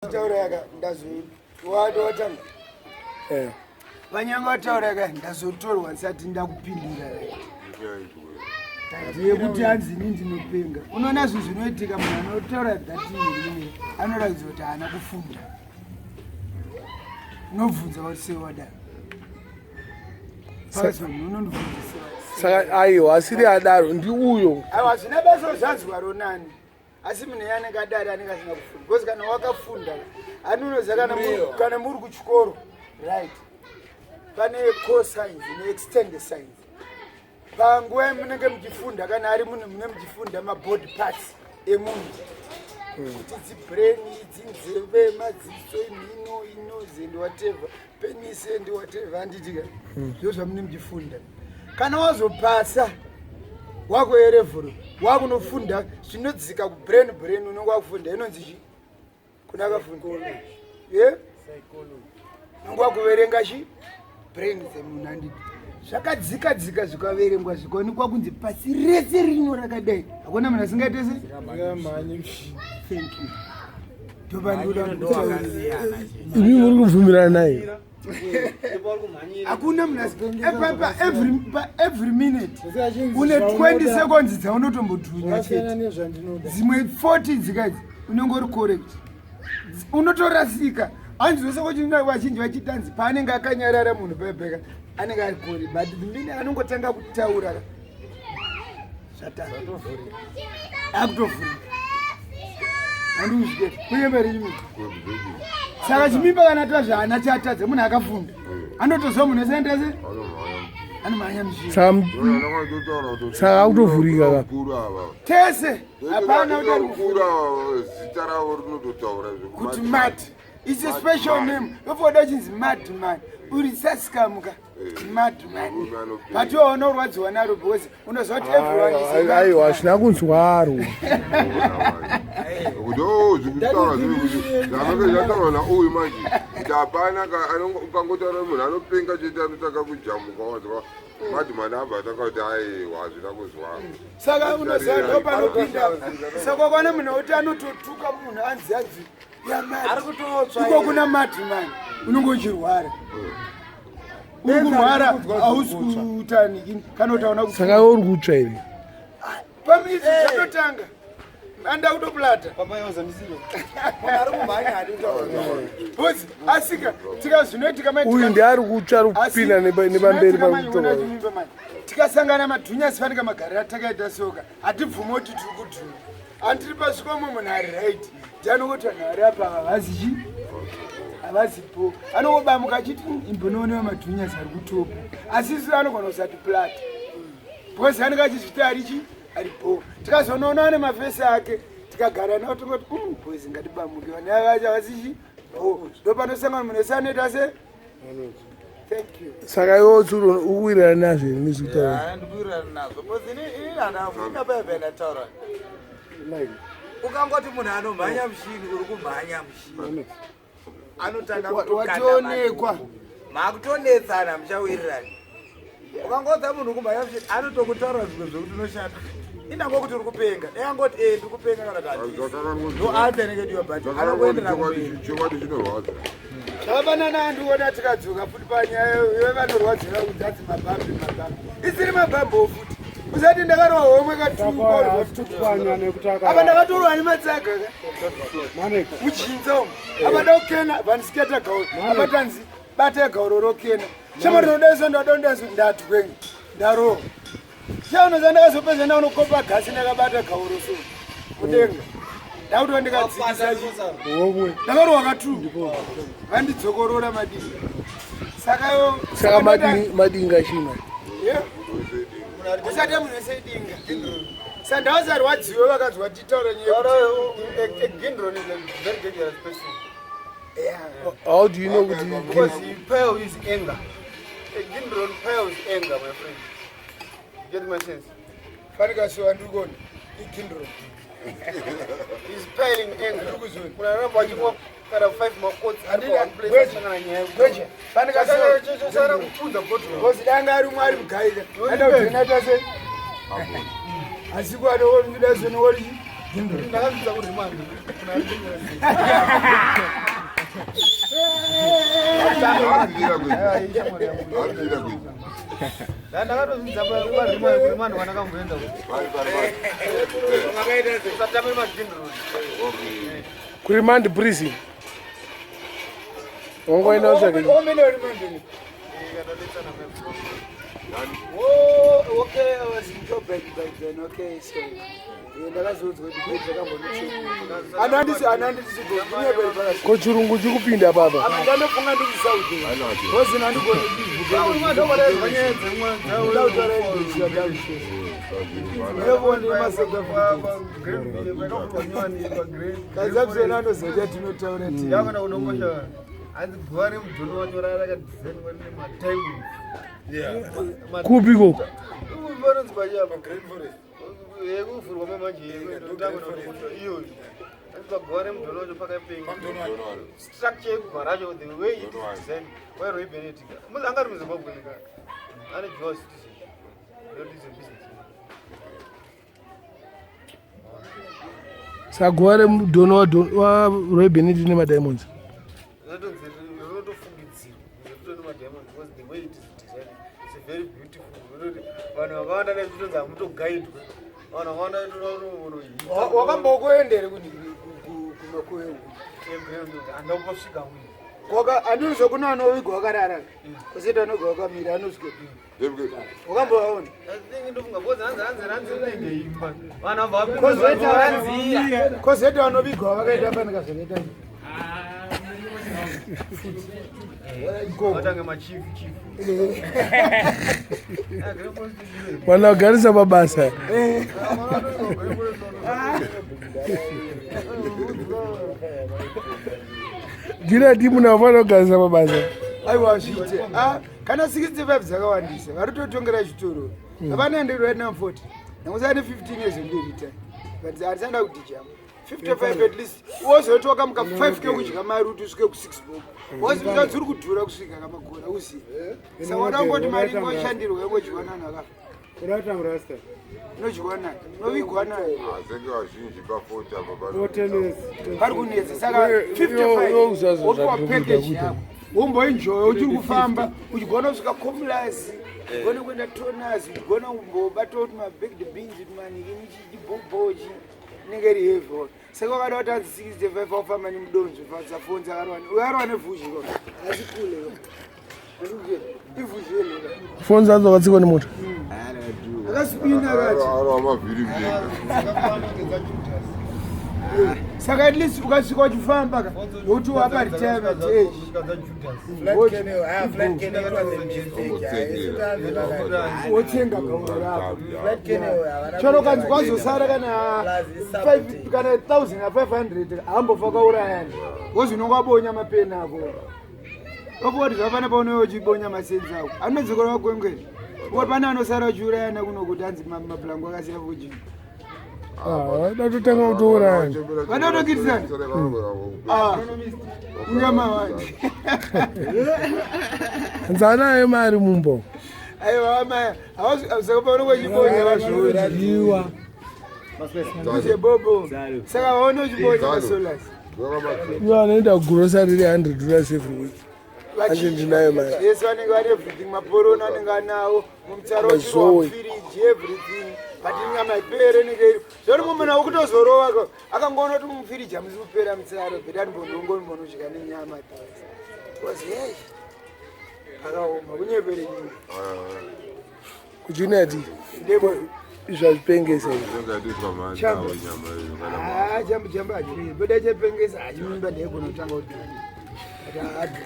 Taura yaka ndazowatanga. Eh. Vanyanga wataura yaka ndazotorwa ndisati ndakupindura. Yekuti hanzi ini ndinopenga. Unoona zvinhu zvinoitika munhu anotaura that ini anoratidza kuti haana kufunda. Unobvunza kuti sei wadaro. Pazo unondibvunza sei. Saka aiwa asiri adaro ndi uyo. Aiwa zvine basa zvanzwa ronani. Asi munhu iye anenge adari anenge asina kufunda because kana wakafunda ani unoziva kana muri kuchikoro, right, pane core science neextended science. Panguva yamunenge muchifunda, kana ari munhu mune muchifunda mabody parts emunhu, kuti dzibrain, dzinzeve, madziso, imhino, inose and whatever, penis and whatever, handitika? Zvo zvamune muchifunda. Kana wazopasa wako yerevel, wakunofunda zvinodzika kubrain. Brain unenge wakufunda inonzi chi kuna akafunda ye unenge wakuverenga chi brain dzemunhu, handiti? Zvakadzika dzika zvikaverengwa, zvikaonekwa kunzi pasi rese rino rakadai hakuna munhu asingaite se. Thank you. Ndopandinoda kutaura. Imi muri kubvumirana naye? Hakuna munhu pa every minute une 20 seconds dzaunotombodhunya chete. Dzimwe 40 dzikaidzi unenge uri correct, unotorasika. Hanzi zvose kuchina vazhinji vachitanzi paanenge akanyarara munhu pebheka anenge ari kori, but the minute anongotanga kutaura zvatanga akutovhurika, handikuzviketa kunyemberi chimimba. Saka chimimba kana tazvaana chatadza, munhu akafunda anotoziva munhu wese anoita se anomhanya muzvii. Saka akutovhurika ka? Tese hapana kuti ari Kura zita ravo rinototaura. Kuti mad, it's a special name. Yofoda chinzi madman, uri sasikamuka madman, but waona urwadziwa naro because unoziva kuti everyone is a Aiwa, madman. hazvina kunzwaro. Kuti o zvikutaura zvekuti zvanenge zvataurwa nauyu manje, kuti hapana ukangotaura munhu anopenga chete anotanga kujamuka, wazwa madman abva atanga kuti aiwa, hazvina kuzwa. Saka unoziva ndo panopinda. Saka kwana munhu wekuti anototuka munhu anzi Ari kutotsva. Iko kuna madman unenge uchirwara, uri kurwara, hausi kutaniki kana kuti hauna. Saka iwe uri kutsva here? Pamizi zvatotanga anda kutoplata. Ari kumhanya, hadi kutaura. Bhozi asika tika zvinoitika mai. Uyu ndiari kutsva, ari kupinda nepamberi pakutoka. Tikasangana madhunya sifanika magariro atakaita soka, hatibvumi kuti tiri kudhunya. Handiri pasvikomo munhu ari right ndianongoti vanhu vari apa havazi chi havazipo, anongobamuka achiti imbonoonewa madhunyasi ari kutopo, asi isu anogona kusati plata because anenge achizviti ari chi ari bo. Tikazonoona ane mafesi ake, tikagara nawo, tongoti boys, ngatibamuke, vanhu ava vacho havasi chi bo." Ndo panosangana munhu wese anoita se. Thank you. Saka iwe tsuro ukuwirirana nazvo here nezvekutaura? Ndikuwirirana nazvo because ini handina paya ndataura. Ukangoti munhu anomhanya mushini, uri kumhanya mushini, anotanga kutokanda. Wationekwa. Makutonetsana, muchawirirani. Ukangodza munhu kumhanya mushini, anotokutaura zvimwe zvekuti unoshata indangokuti uri kupenga, eyangoti e ndiri kupenga kana kuti handisi. Ndo answer inenge diwa, but anokuendera kumberi. Chokwadi chinorwadza. Zvakafanana, andiona tikadzoka futi panyaya yevanorwadzira kudzadzi mabhambi, mabhambi isiri mabhambo futi. Usati ndakarwa homwe katuapa, ndakatorwa nematsaga muchinza umu, apa ndakukena vandisiketa gauro, apa tanzi bata gauro rokena chama rinodaiso, ndadondaiso, ndatwenga, ndarohwa. Chaunoza ndakazopedza ndaunokopa gasi, ndakabata gauro so mudenga, ndakuti ndikadzikisa ndakarwa katu, vandidzokorora madinga. Saka yo Saka madinga chima? Usati munhu wese idinga. Saka ndavasarwadziwe vakanzwa titaura nyaya. A gindron is a very dangerous person. How do you know kuti Because he pale his anger. A gindron piles anger, my friend. Get my sense? Fanika siwa ndikona igindro. He's piling anger. Ndikuzoni. Kuna ramba achimwa kana five makotsi ari Handina- pa one place, Gweje. asangana nyaya. Gweje. Fanika siwa. Chosara kupunza bottle. Because danga ari umwe ari mugaika anda kujenata se asi kwanodasonoori. Ndakazvidza kuti manje. Ndakatozvidza parimani wanakamboenda usatame madhindiro Kuremand prison. Wangoenda utsvake. Oh, okay, I was in Joburg by then. Okay, sorry. Ndakazoudzwa kuti bed rakambonocheka. Anandisi anandisi go. Ko chirungu chikupinda baba. Apa ndanofunga ndiri South. Because ndandigona kazabzena anozoita tinotaura ti yakona kudomosha hanzi guva remudhoni wacho rakadhizainwa rine madiamonds. Kupi koko? Vanonzi pachapa yekuvhurwa mamanje iyoyo hanzi paguva remudhoni wacho pakapenga structure yeguva racho, the way it is designed. Wairoi Benedict angari muZimbabwe nika ane dual citizenship, not is a business. Saka guva remudhono waRoy Bennett nemadiamonds. Zvinotonzi rinotofungidzirwa zvinotori nemadiamonds because the way it is designed, it's very beautiful. Zvinoti vanhu vakawanda nezvitonzi hamutogaidwe, vanhu vakawanda. Wakambokuendere kumakuwe? Handakupasvika mui. Andinozwa kuna anovigwa wakarara, kozoita anogwa wakamira, anosvika. Wakambovaona? Ndofunga because hanzi hanzi hanzi rinenge imba vanhu vabva. Kozoita vanovigwa vakaita fanika zvakaita. Vatange machief chief. Vanhu vagarisa pabasa. Ndinati munhu afanira kugarisa pabasa. Aiwa, zviite. Ah, kana 65 dzakawandisa, vari kutotongera chitoro. Havana ndiri right now 40, ndangosane 15 years ndirita, but handisanda kudijama 55. At least wozoti wakamuka 5 ke kudya mari kuti usvike ku6 boko, wozvita dziri kudhura kusvika kamakora uzive. Saka wada kungoti mari ingoshandirwa, ingodyiwa nanhu akafa. Urata murasta. Inodyiwa nayo, inovigwa nayo. Azenge vazhinji pa40 apa. Pari kunetsa. Saka Iwe- iwe 55 usazo wopiwa zvandiri package kuita. yako, womboenjoya uchiri kufamba, uchigona kusvika Comlas, ugone kuenda Tonas, ugona kumbobata kuti mabaked beans, maniki, chibhobhochi inenge iri heavy. Saka wakada kuti anzi 65 aufamba nemudonzvo dzafonzi akarwa nevhuzhi ko, asi kule ivhuzhi yeloka. Fonzi adzo akatsikwa nemota. Akasipinda kati. Arova mavhiri mudenga. Saka at least ukasvika uchifamba ka, nokuti wapa retirement age. Wotsenga gauro rako chero kanzi kwazosara kana kana 1500 hambofa kaurayani, wozi unonga wabonya mapeni ako okuti zvafana paunouya uchibonya masenzi ako anodzokera vakwengweri kuti pane anosara achiurayana kuno kuti hanzi mapulango akasiya fuji. Ah, datotanga kutourayana. Vanotokitidzana. Ah, ungamawandi. Nzanayo mari mumbo. Aiwa amaya, saka paunonga uchibonya vazvoiwa bobo, saka vaone uchibonya masolas. Ivo anoenda kugrocery re$100 every week. Anje ndinayo mari. Yes, vanenge vane everything, maporoni anenge anawo mumutsaro. Mazowe. Firiji, everything, but nyama ipere inenge iri zvori mumwe wekutozorova ko akangoona kuti mufiriji hamusi kupera mutsaro, better ndimbonongombonodya nenyama because hey, akaoma kunyepere nyika. Kujunati. Ndebo. Izvazvipengesa izvi. Ah, jambo jambo achii boda chepengesa achimimba ndeigonotanga kuti but haadi.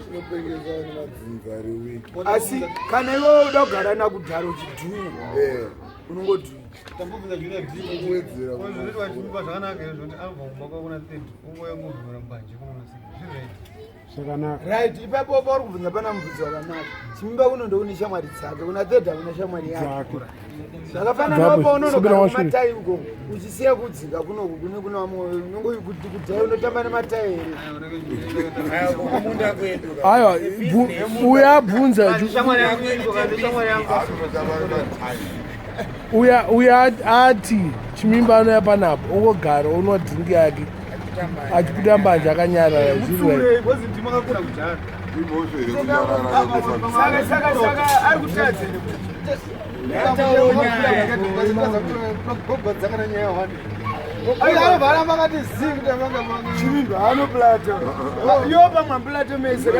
Tinopengesa nemadzinza ari wiki. Asi kana iwe uda kugara nakudhara uchidhunya, unongodhunya. Tambobvunza Junior D. Kuwedzera. Zvinoitwa achimba zvakanaka here zvoti anobva kumba kwako na 30 ungoya ngovhura mbanje kunonosika zviri right? Zvakanaka. Right, ipapo pauri kubvunza pana mubvunzo wakanaka. Chimimba kuno ndokune shamwari dzake, kuna third hakuna shamwari yake. Dzake. Zvakafanana Bvapo, pa unonogara subira washure. kumatai uko uchisiya kudzika kunoku kune kuna vamwe unongokudhai unotamba nematai here? Kumunda kwedu. Aiwa, uya abvunza. Shamwari yangu iko, shamwari yangu. Uya uya ati Chimimba anouya panapa ongogara onwa drink yake achiputa mbanje akanyarara zviri Saka saka ari kutadza Chimimba anoplata yo pamwe plato mese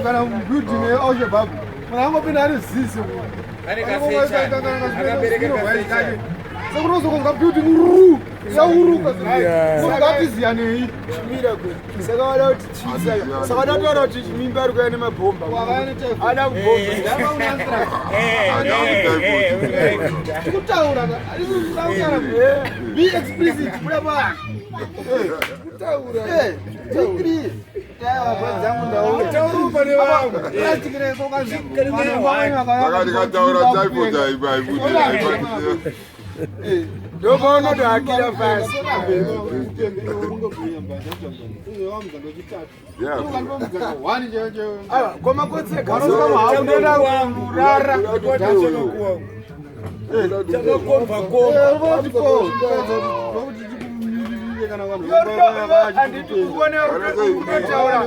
kana mubuilding yeAlshabab munhu angopinda ari zizi sekunozokonzwa building ru sauruka ngatiziyanei chimira kwe saka wada kuti chii saka saka wada kutaura kuti Chimimba ari kuya nemabhomba ada kubhomba. Tikutaura, be explicit, kuda pa kutaura. Degree Saka ndikataura typhoid haibudi. Ndopaunotohakira pasi. Ava komakotseka. Rara. Handiti kuona kutotaura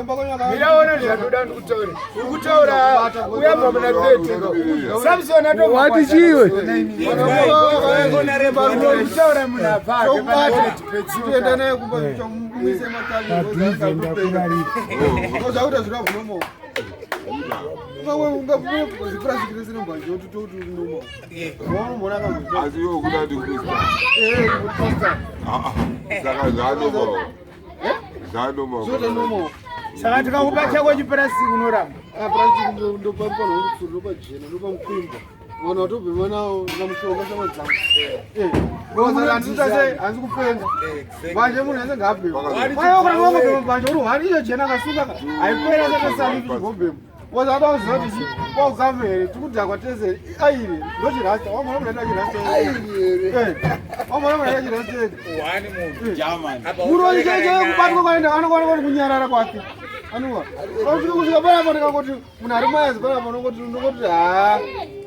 miraona zvandoda ndikutaure, uri kutaura uyabva muna 30 Samson. Wati chiwe? Kutaura munhu apake. Toenda naye kumba, muise. Padhuze ndakurarika. Zvakuita zviro abnormal. Ungazvipurasiki rese nembanje kuti normal. Unombona kambo. Asi iwe kuda kuti saka zvanormal, zvanormal. Zvoita normal. Saka tikakupa chako chipurasiki unoramba? Purasiki ndopa panotsuru, ndopa jena, ndopa mukwimba vanhu vatobhema nawo namushonga shama dzangu. Handisase handisi kupenga mbanje, munhu ese ngaabhema. Wangobhema mbanje uri hwani, iyo jena akasunga haipera sakasani tichigobhema waza ada kuziva kuti waukame here, tikudhakwa tese aire ndochirasta wamona munhu aita chirasta, wamona munhu aita chirasta. Muroyi chaicho kubatwa kwaenda anokwana kunyarara kwake anuwa kusvika kusvika panapa ndikangoti munhu ari mayazi panapa nongoti ndongoti haa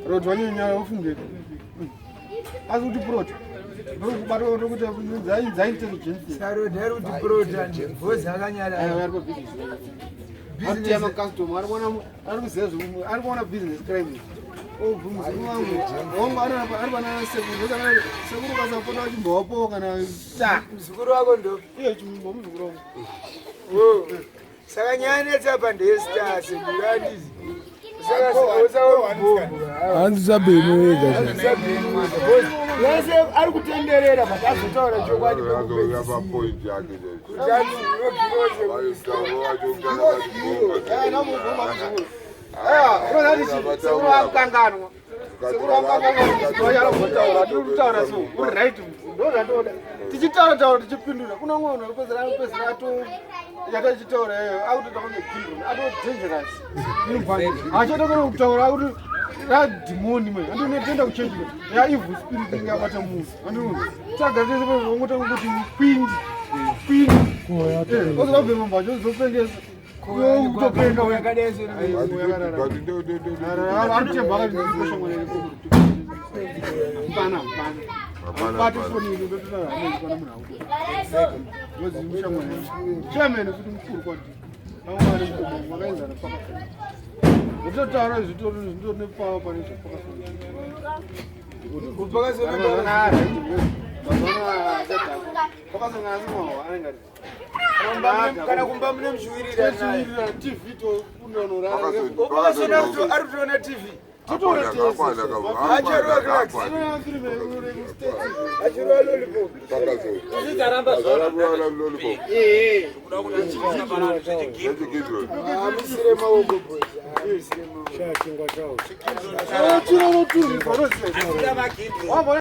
rodhi wanyonyara ufunge asi kuti prot ndokubatwa ndokuti dzaintelligence. Sarodhi ari kuti prota bhozi akanyarara. Ari macustomer ari kuziva ari kuona business crime obvumuzungu ari pana sekuru, sekuru kasapota vachimbovapowo kana ta. Muzukuru wako ndo? Iye chimbo muzukuru wangu. Wo. Saka nyaya netsapa ndeyestar sedurandizi. Hanzi usabhemi wega. Yese ari kutenderera but azotaura chokwadi. Azouya papoint yake. Kuti anzi Sekuru vakukanganwa, sekuru vakukanganwa, tiri kutaura so uri right, ndo zvatoda tichitaura taura tichipindura kuna umwe munhu akupedzera akupedzera ato yatachitaura iyoyo akutoita kunge gindron ato dangerous achatokona kutaura akuti radhimoni me andinotoenda kuchechi ya evil spirit inge abata munhu andinoona tagara tese ongotanga kuti kwindi kwindi ozoda kubhema mbacho zopengesa kutopenga. Anotemba mpana mpana bate foni ino ndototaura munhu audozimushamwari chairman futi mukuru kwati makaenzana pakafona ndototaura zvitori zvitori nepawa pane zvapakafona. Pakasangana semawa anenge ari Kana kumba mune mushuwirira naye. TV tokundonorara. Ari kutoona TV. Achirova lollipop. Lollipop. Amisire maoko boys, amisire maoko. Chiro notunhirwa.